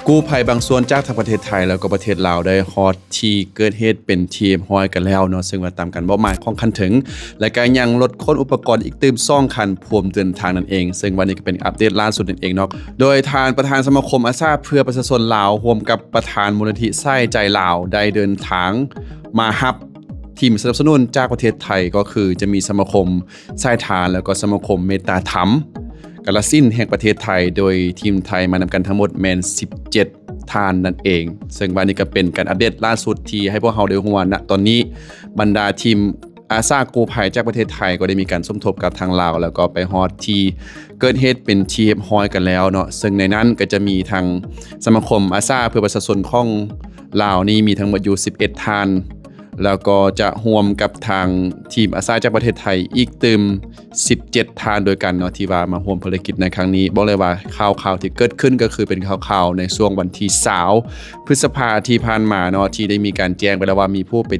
ກູ້ໄພບາງສ່ວນຈາກທັງປະເທດໄທ ແລ້ວກໍປະເທດລາວ ໄດ້ຮອດທີ່ເກີດເຫດເປັນທີ່ຮຽບຮ້ອຍກັນແລ້ວເນາະ, ເຊິ່ງວ່າຕາມການມອບໝາຍຂອງຂັ້ນເທິງ ແລະ ກໍຍັງລົດຂົນອຸປະກອນອີກຕື່ມສອງຄັນ ພວມເດີນທາງນັ້ນເອງ. ເຊິ່ງວ່ານີ້ກໍເປັນອັບເດດລ່າສຸດນັ້ນເອງເນາະ, ໂດຍທ່ານປະທານສະມາຄົມອາສາເພື່ອປະຊາຊົນລາວ ຮ່ວມກັບປະທານມູນນິທິສາຍໃຈລາວ ໄດ້ເດີນທາງມາຮັບ ທີມສະໜັບສະໜູນຈາກປະເທດໄທ ກໍຄືຈະມີສະມາຄົມສາຍທານ ແລ້ວກໍສະມາຄົມເມດຕາທຳກາລະສິນແຫ່ງປະເທດໄທ, ໂດຍທີມໄທມານຳກັນທັງໝົດແມ່ນສິບເຈັດທ່ານນັ້ນເອງ. ເຊິ່ງວ່ານີ້ກໍເປັນການອັບເດດລ່າສຸດທີ່ໃຫ້ພວກເຮົາໄດ້ຮູ້ວ່າ ນະຕອນນີ້ບັນດາທີມອາສາກູ້ໄພຈາກປະເທດໄທກໍໄດ້ມີການສົມທົບກັບທາງລາວ ແລ້ວກໍໄປຮອດທີ່ເກີດເຫດເປັນທີ່ຮຽບຮ້ອຍກັນແລ້ວເນາະ. ເຊິ່ງໃນນັ້ນກໍຈະມີທັງສະມາຄົມອາສາເພື່ອປະຊາຊົນຂອງລາວນີ້ມີທັງໝົດຢູ່ສິບເອັດທ່ານ, ແລ້ວກໍຈະຮ່ວມກັບທາງທີມອາສາຈາກປະເທດໄທອີກຕື່ມສິບເຈັດທ່ານດ້ວຍກັນເນາະ ທີ່ວ່າມາຮ່ວມພາລະກິດໃນຄັ້ງນີ້. ບອກເລີຍວ່າຂ່າວໆທີ່ເກີດຂຶ້ນກໍຄືເປັນຂ່າວໆໃນຊ່ວງວັນທີຊາວ ພຶດສະພາທີ່ຜ່ານມາເນາະ ທີ່ໄດ້ມີການແຈ້ງໄປແລ້ວວ່າມີຜູ້ໄປ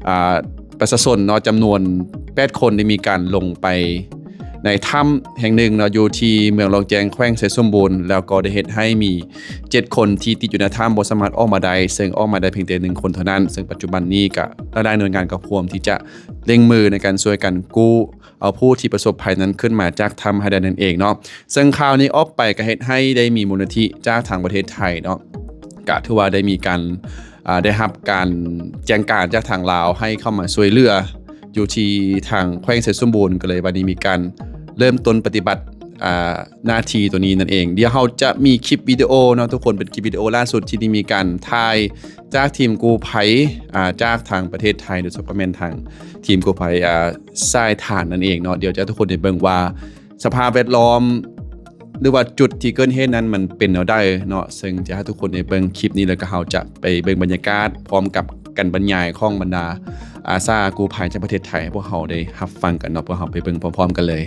ອ່າ ປະຊາຊົນເນາະ ຈຳນວນແປດຄົນໄດ້ມີການລົງໄປໃນຖ້ຳແຫ່ງໜຶ່ງເນາະ ຢູ່ທີ່ເມືອງລ້ອງແຈ້ງ ແຂວງໄຊສົມບູນ, ແລ້ວກໍໄດ້ເຮັດໃຫ້ມີເຈັດຄົນທີ່ຕິດຢູ່ໃນຖ້ຳບໍ່ສາມາດອອກມາໄດ້, ເຊິ່ງອອກມາໄດ້ພຽງແຕ່ໜຶ່ງຄົນເທົ່ານັ້ນ. ເຊິ່ງປັດຈຸບັນນີ້ກະຫຼາຍໆໜ່ວຍງານກໍພວມທີ່ຈະເລັ່ງມືໃນການຊ່ວຍກັນກູ້ ເອົາຜູ້ທີ່ປະສົບໄພນັ້ນຂຶ້ນມາຈາກຖ້ຳໃຫ້ໄດ້ນັ້ນເອງເນາະ. ເຊິ່ງຂ່າວນີ້ອອກໄປກໍເຮັດໃຫ້ໄດ້ມີມູນນິທິຈາກທາງປະເທດໄທເນາະ ກະຖືວ່າໄດ້ມີການ ອ່າ ໄດ້ຮັບການແຈ້ງການຈາກທາງລາວໃຫ້ເຂົ້າມາຊ່ວຍເຫຼືອຢູ່ທີ່ທາງແຂວງໄຊສົມບູນ, ກໍເລີຍວ່າໄດ້ມີການເລີ່ມຕົ້ນປະຕິບັດ ອ່າ ໜ້າທີ່ຕົວນີ້ນັ້ນເອງ. ດຽວເຮົາຈະມີຄລິບວິດີໂອເນາະທຸກຄົນ, ເປັນຄລິບວິດີໂອລ່າສຸດທີ່ໄດ້ມີການຖ່າຍຈາກທີມກູ້ໄພ ອ່າ ຈາກທາງປະເທດໄທ ໂດຍສະເພາະແມ່ນທາງທີມກູ້ໄພ ອ່າ ສາຍທານນັ້ນເອງເນາະ. ດຽວຈະໃຫ້ທຸກຄົນໄດ້ເບິ່ງວ່າສະພາບແວດລ້ອມ ຫຼືວ່າຈຸດທີ່ເກີດເຫດນັ້ນມັນເປັນແນວໃດເນາະ, ເຊິ່ງຈະໃຫ້ທຸກຄົນໄດ້ເບິ່ງຄລິບນີ້ ແລ້ວກໍເຮົາຈະໄປເບິ່ງບັນຍາກາດພ້ອມກັບການບັນຍາຍຂອງບັນດາອາສາກູ້ໄພຈາກປະເທດໄທໃຫ້ພວກເຮົາໄດ້ຮັບຟັງກັນເນາະ. ພວກເຮົາໄປເບິ່ງພ້ອມໆກັນເລີຍ.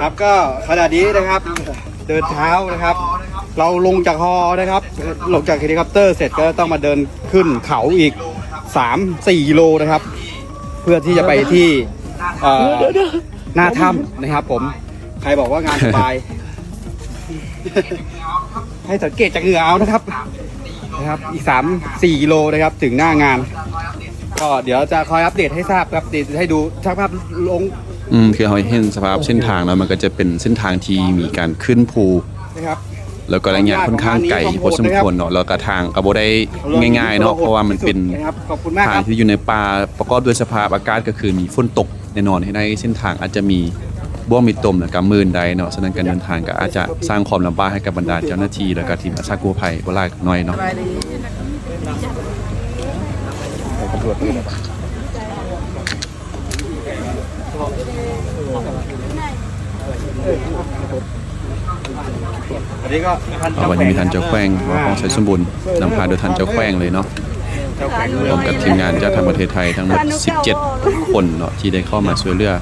ครับ ก็ขณะนี้นะครับ เดินเท้านะครับ เราลงจากฮอนะครับ ลงจากเฮลิคอปเตอร์เสร็จก็ต้องมาเดินขึ้นเขาอีก สามสี่ กิโลนะครับ เพื่อที่จะไปที่ เอ่อ หน้าถ้ำนะครับผม ใครบอกว่างานสบาย ให้สังเกตจากเหงื่อเอานะครับ นะครับ อีก สามสี่ กิโลนะครับ ถึงหน้างาน ก็เดี๋ยวจะคอยอัปเดตให้ทราบครับ เดี๋ยวให้ดูสภาพลง ອືມ ຄືເຮົາເຫັນສະພາບເສັ້ນທາງແລ້ວ ມັນກໍຈະເປັນເສັ້ນທາງທີ່ມີການຂຶ້ນພູ ແລ້ວກໍໄລຍະຂ້ອນຂ້າງໄກພໍສົມຄວນເນາະ, ແລ້ວກໍທາງກໍບໍ່ໄດ້ງ່າຍໆເນາະ ເພາະວ່າມັນເປັນທາງທີ່ຢູ່ໃນປ່າ ປະກອບດ້ວຍສະພາບອາກາດກໍຄືມີຝົນຕົກ ແນ່ນອນ ເຮັດໃຫ້ເສັ້ນທາງອາດຈະມີບ້ວງມີຕົມ ແລ້ວກໍມື່ນໄດ້ເນາະ. ສະນັ້ນການເດີນທາງກໍອາດຈະສ້າງຄວາມລຳບາກໃຫ້ກັບບັນດາເຈົ້າໜ້າທີ່ ແລ້ວກໍທີມອາສາກູ້ໄພບໍ່ຫຼາຍກໍໜ້ອຍເນາະ. ເອົາ ວັນນີ້ມີທ່ານເຈົ້າແຂວງ ອ່າ ນະຄອນໄຊສົມບູນ ນຳພາໂດຍທ່ານເຈົ້າແຂວງເລີຍເນາະ ເຈົ້າແຂວງເມືອງ ພ້ອມກັບທີມງານຈາກທາງປະເທດໄທທັງໝົດສິບເຈັດຄົນເນາະ ທີ່ໄດ້ເຂົ້າມາຊ່ວຍເຫຼືອ.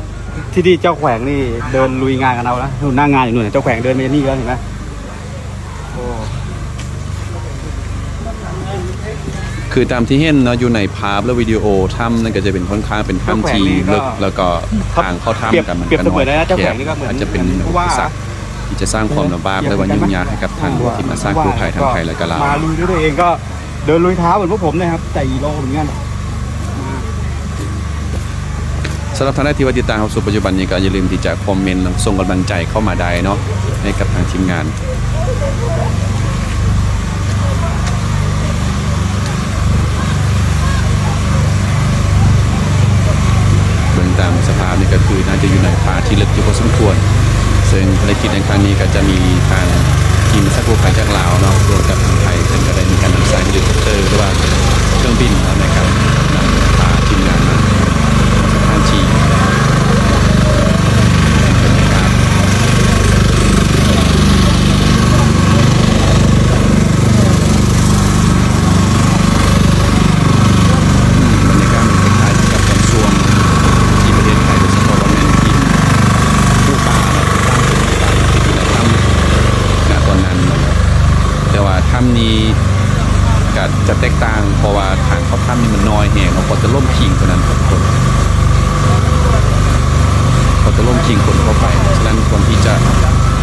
ທີ່ນີ້ເຈົ້າແຂວງນີ້ເດີນລຸຍງານກັນເອົານະ ໜ້າງານຢູ່ນັ້ນ ເຈົ້າແຂວງເດີນມານີ້ແລ້ວ ເຫັນໄໝ? ໂອ້ ຄືຕາມທີ່ເຫັນເນາະ ຢູ່ໃນພາບ ແລະ ວິດີໂອ ຖ້ຳນັ້ນກໍຈະເປັນ ຂ້ອນຂ້າງເປັນຖ້ຳທີ່ເລິກ ແລ້ວກໍທາງເຂົ້າຖ້ຳກໍມັນກໍນ້ອຍແຄບ ອາດຈະເປັນອຸປະສັກທີ່ຈະສ້າງຄວາມລຳບາກ ແລະ ວ່າຫຍຸ້ງຍາກໃຫ້ກັບທາງທີມອາສາກູ້ໄພທັງໄທ ແລະ ກໍລາວ. ມາລຸຍດ້ວຍຕົວເອງກໍເດີນລຸຍເທົ້າເໝືອນພວກຜົມເນຍຄັບ ແຕ່ກິໂລເໝືອນກັນ. ສຳລັບທ່ານໃດທີ່ວ່າຕິດຕາມຮັບຊົມປັດຈຸບັນນີ້ ກໍຢ່າລືມທີ່ຈະຄອມເມັນ ແລະ ສົ່ງກຳລັງໃຈເຂົ້າມາໄດ້ເນາະ ໃຫ້ກັບທາງທີມງານ. ເບິ່ງຕາມສະພາບນີ້ກໍຄືໜ້າຈະຢູ່ໃນປ່າທີ່ເລິກຢູ່ພໍສົມຄວນ, ເຊິ່ງພາລະກິດໃນຄັ້ງນີ້ກໍຈະມີທາງທີມອາສາກູ້ໄພຈາກລາວເນາະ ຮ່ວມກັບທາງໄທ ເຊິ່ງກໍໄດ້ມີການນຳໃຊ້ເຮລິຄອບເຕີ ຫຼືວ່າເຄື່ອງບິນເນາະ ໃນການນຳພາທີມງານມາສະຖານທີ່. ອືມ ບັນຍາກາດມັນຄ້າຍໆກັບຕອນຊ່ວງທີ່ປະເທດໄທ ໂດຍສະເພາະວ່າແມ່ນທີມກູ້ປາເນາະ ສ້າງເປັນປາຢູ່ໃນຖ້ຳ ນະຕອນນັ້ນເນາະ. ແຕ່ວ່າຖ້ຳນີ້ກະຈະແຕກຕ່າງ ເພາະວ່າທາງເຂົ້າຖ້ຳນີ້ມັນນ້ອຍແຮງເນາະ ພໍຈະລົ້ມພິງເທົ່ານັ້ນທຸກຄົນ. ຖະຫຼົ່ມຖິ້ມຄົນເຂົ້າໄປ. ສະນັ້ນ ກ່ອນທີ່ຈະ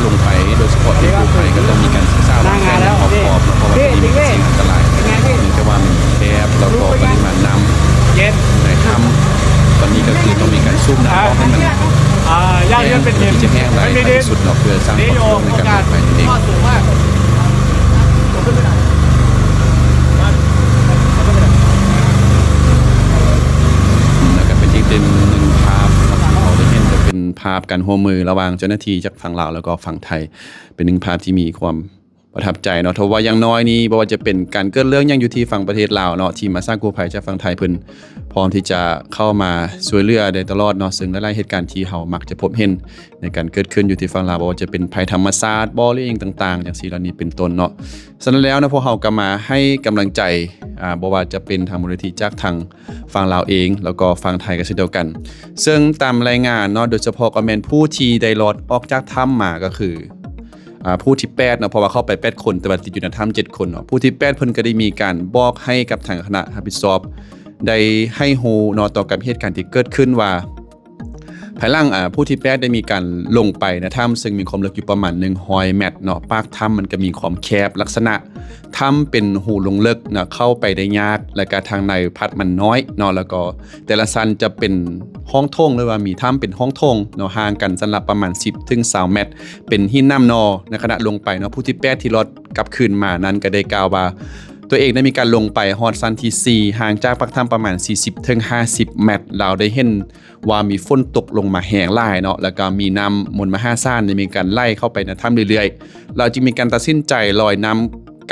ລົງໄປ ໂດຍສະເພາະທີມກູ້ໄພ ກໍຕ້ອງມີການສຶກສາວາງແຜນຢ່າງຮອບຄອບເນາະ ເພາະວ່າຕົວນີ້ມັນເປັນສິ່ງອັນຕະລາຍ ເນື່ອງຈາກວ່າມັນແຄບ ແລ້ວກໍປະລິມານນ້ຳໃນຖ້ຳ ຕອນນີ້ກໍຄືຕ້ອງມີການສູບນ້ຳອອກໃຫ້ມັນ ອ່າ ຢ່າງທີ່ມັນເປັນ ເພື່ອທີ່ຈະແຫ້ງໄດ້ໃນທີ່ສຸດເນາະ ເພື່ອສ້າງຄວາມສະດວກໃນການລົງໄປນັ້ນເອງ. ແລ້ວກໍເປັນອີກໜຶ່ງພາບເນາະ ທີ່ເຮົາໄດ້ເຫັນ ກໍເປັນພາບການຮ່ວມມືລະຫວ່າງເຈົ້າໜ້າທີ່ຈາກຝັ່ງລາວ ແລ້ວກໍຝັ່ງໄທ ເປັນໜຶ່ງພາບທີ່ມີຄວາມປະທັບໃຈເນາະ. ເພາະວ່າຢ່າງໜ້ອຍນີ້ ບໍ່ວ່າຈະເປັນການເກີດເລື່ອງຫຍັງຢູ່ທີ່ຝັ່ງປະເທດລາວເນາະ ທີມອາສາກູ້ໄພຈາກຝັ່ງໄທເພິ່ນ ພ້ອມທີ່ຈະເຂົ້າມາຊ່ວຍເຫຼືອໄດ້ຕະຫຼອດເນາະ, ເຊິ່ງຫຼາຍໆເຫດການທີ່ເຮົາມັກຈະພົບເຫັນໃນການເກີດຂຶ້ນຢູ່ທີ່ຝັ່ງລາວ ບໍ່ວ່າຈະເປັນໄພທຳມະຊາດບໍ ຫຼື ອີ່ຫຍັງຕ່າງໆ ຈັ່ງຊີ້ເຫຼົ່ານີ້ເປັນຕົ້ນເນາະ. ສະນັ້ນແລ້ວເນາະ ພວກເຮົາກໍມາໃຫ້ກຳລັງໃຈ ອ່າ ບໍ່ວ່າຈະເປັນທາງມູນນິທິຈາກທາງຝັ່ງລາວເອງ ແລ້ວກໍຝັ່ງໄທກໍເຊັ່ນດຽວກັນ. ເຊິ່ງຕາມລາຍງານເນາະ ໂດຍສະເພາະກໍແມ່ນຜູ້ທີ່ໄດ້ລອດອອກຈາກຖ້ຳມາກໍຄື ອ່າ ຜູ້ທີແປດເນາະ ເພາະວ່າເຂົ້າໄປແປດຄົນ ແຕ່ວ່າຕິດຢູ່ໃນຖ້ຳເຈັດຄົນເນາະ. ຜູ້ທີແປດເພິ່ນກໍໄດ້ມີການບອກໃຫ້ກັບທາງຄະນະຮັບຜິດຊອບໄດ້ໃຫ້ຮູ້ເນາະ ຕໍ່ກັບເຫດການທີ່ເກີດຂຶ້ນວ່າ ພາຍຫຼັງ ອ່າ ຜູ້ທີແປດໄດ້ມີການລົງໄປໃນຖ້ຳ ເຊິ່ງມີຄວາມເລິກຢູ່ປະມານໜຶ່ງຮ້ອຍແມັດເນາະ. ປາກຖ້ຳມັນກໍມີຄວາມແຄບ ລັກສະນະຖ້ຳເປັນຮູລົງເລິກເນາະ ເຂົ້າໄປໄດ້ຍາກ ແລ້ວກໍທາງໃນພັດມັນນ້ອຍເນາະ ແລ້ວກໍແຕ່ລະຊັ້ນຈະເປັນຫ້ອງໂຖງ ຫຼືວ່າມີຖ້ຳເປັນຫ້ອງໂຖງເນາະ ຫ່າງກັນຊັ້ນລະປະມານສິບເຖິງຊາວແມັດ ເປັນຫີນໜາມໜໍ່. ໃນຂະນະລົງໄປເນາະ ຜູ້ທີແປດທີ່ລອດກັບຄືນມານັ້ນກໍໄດ້ກ່າວວ່າ ຕົວເອງໄດ້ມີການລົງໄປຮອດຊັ້ນທີສີ່ ຫ່າງຈາກປາກຖ້ຳປະມານສີ່ສິບເຖິງຫ້າສິບແມັດ. ລາວໄດ້ເຫັນ ວ່າມີຝົນຕົກລົງມາແຮງຫຼາຍເນາະ ແລ້ວກໍມີນ້ຳມົນມະຫາສານໄດ້ມີການໄຫຼເຂົ້າໄປໃນຖ້ຳເລື້ອຍໆ. ລາວຈຶ່ງມີການຕັດສິນໃຈລອຍນ້ຳ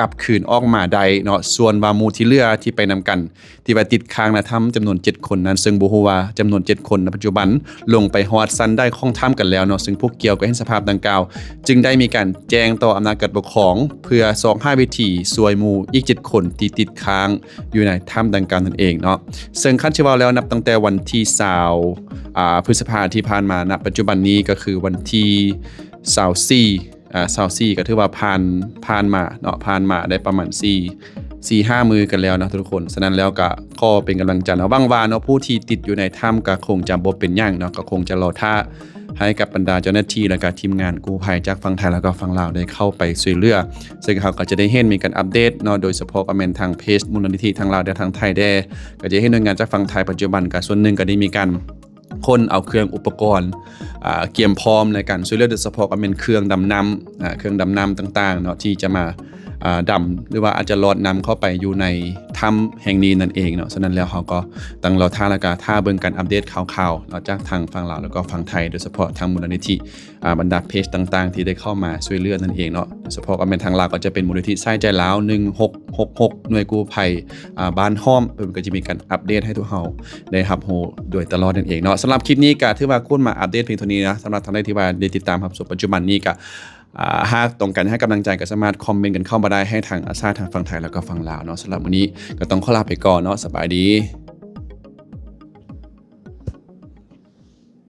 ກັບຄືນອອກມາໄດ້ເນາະ. ສ່ວນວ່າໝູ່ທີ່ເຫຼືອທີ່ໄປນຳກັນ ທີ່ວ່າຕິດຄ້າງໃນຖ້ຳຈຳນວນເຈັດຄົນນັ້ນ ເຊິ່ງບໍ່ຮູ້ວ່າຈຳນວນເຈັດຄົນໃນປັດຈຸບັນລົງໄປຮອດຊັ້ນໃດຂອງຖ້ຳກັນແລ້ວເນາະ, ເຊິ່ງຜູ້ກ່ຽວກໍເຫັນສະພາບດັ່ງກ່າວ ຈຶ່ງໄດ້ມີການແຈ້ງຕໍ່ອຳນາດການປົກຄອງ ເພື່ອຊອກຫາວິທີຊ່ວຍໝູ່ອີກເຈັດຄົນທີ່ຕິດຄ້າງ ຢູ່ໃນຖ້ຳດັ່ງກ່າວນັ້ນເອງເນາະ. ເຊິ່ງຄັນຊິເວົ້າແລ້ວ ນັບຕັ້ງແຕ່ວັນທີຊາວ ອ່າ ພຶດສະພາທີ່ຜ່ານມາ ນະປັດຈຸບັນນີ້ກໍຄືວັນທີຊາວສີ່ ອ່າ ຊາວສີ່ ກໍຖືວ່າຜ່ານ ຜ່ານມາເນາະ ຜ່ານມາໄດ້ປະມານສີ່ ສີ່ຫ້າມື້ກັນແລ້ວເນາະທຸກຄົນ. ສະນັ້ນແລ້ວກໍຂໍເປັນກຳລັງໃຈເນາະ ຫວັງວ່າເນາະ ຜູ້ທີ່ຕິດຢູ່ໃນຖ້ຳກໍຄົງຈະບໍ່ເປັນຫຍັງເນາະ ກໍຄົງຈະລໍຖ້າ ໃຫ້ກັບບັນດາເຈົ້າໜ້າທີ່ ແລ້ວກໍທີມງານກູ້ໄພຈາກຝັ່ງໄທ ແລ້ວກໍຝັ່ງລາວໄດ້ເຂົ້າໄປຊ່ວຍເຫຼືອ. ເຊິ່ງເຮົາກໍຈະໄດ້ເຫັນມີການອັບເດດເນາະ ໂດຍສະເພາະກໍແມ່ນທາງເພຈມູນນິທິທາງລາວ ແລະ ທາງໄທແດ່ ກໍຈະເຫັນໜ່ວຍງານຈາກຝັ່ງໄທປັດຈຸບັນກໍສ່ວນໜຶ່ງກໍໄດ້ມີການຂົນເອົາເຄື່ອງອຸປະກອນ ອ່າ ກຽມພ້ອມໃນການຊ່ວຍເຫຼືອ ໂດຍສະເພາະກໍແມ່ນເຄື່ອງດຳນ້ຳ ອ່າ ເຄື່ອງດຳນ້ຳຕ່າງໆເນາະ ທີ່ຈະມາ ອ່າ ດຳ ຫຼືວ່າອາດຈະລອດນ້ຳເຂົ້າໄປຢູ່ໃນຖ້ຳແຫ່ງນີ້ນັ້ນເອງເນາະ. ສະນັ້ນແລ້ວເຮົາກໍຕັ້ງລໍຖ້າ ແລ້ວກໍຖ້າເບິ່ງການອັບເດດຂ່າວໆເນາະ ຈາກທາງຝັ່ງລາວ ແລ້ວກໍຝັ່ງໄທ ໂດຍສະເພາະທາງມູນນິທິ ອ່າ ບັນດາເພຈຕ່າງໆທີ່ໄດ້ເຂົ້າມາຊ່ວຍເຫຼືອນັ້ນເອງເນາະ. ໂດຍສະເພາະກໍແມ່ນທາງລາວກໍຈະເປັນມູນນິທິຊາຍໃຈລາວ ໜຶ່ງຫົກຫົກຫົກ ໜ່ວຍກູ້ໄພ ອ່າ ບ້ານຫ້ອມ ເພິ່ນກໍຈະມີການອັບເດດໃຫ້ພວກເຮົາໄດ້ຮັບຮູ້ໂດຍຕະຫຼອດນັ້ນເອງເນາະ. ສຳລັບຄລິບນີ້ກໍຖືວ່າຂຸດມາອັບເດດພຽງເທົ່ານີ້ນະ. ສຳລັບທ່ານໃດທີ່ວ່າໄດ້ຕິດຕາມຮັບຊົມປັດຈຸບັນນີ້ກໍ ອ່າ ຫາກຕ້ອງການໃຫ້ກຳລັງໃຈກໍສາມາດຄອມເມັນກັນເຂົ້າມາໄດ້ ໃຫ້ທາງອາສາ ທາງຝັ່ງໄທ ແລ້ວກໍຝັ່ງລາວເນາະ. ສຳລັບມື້ນີ້ກໍຕ້ອງຂໍລາໄປກ່ອນເນາະ. ສະບາຍດີ.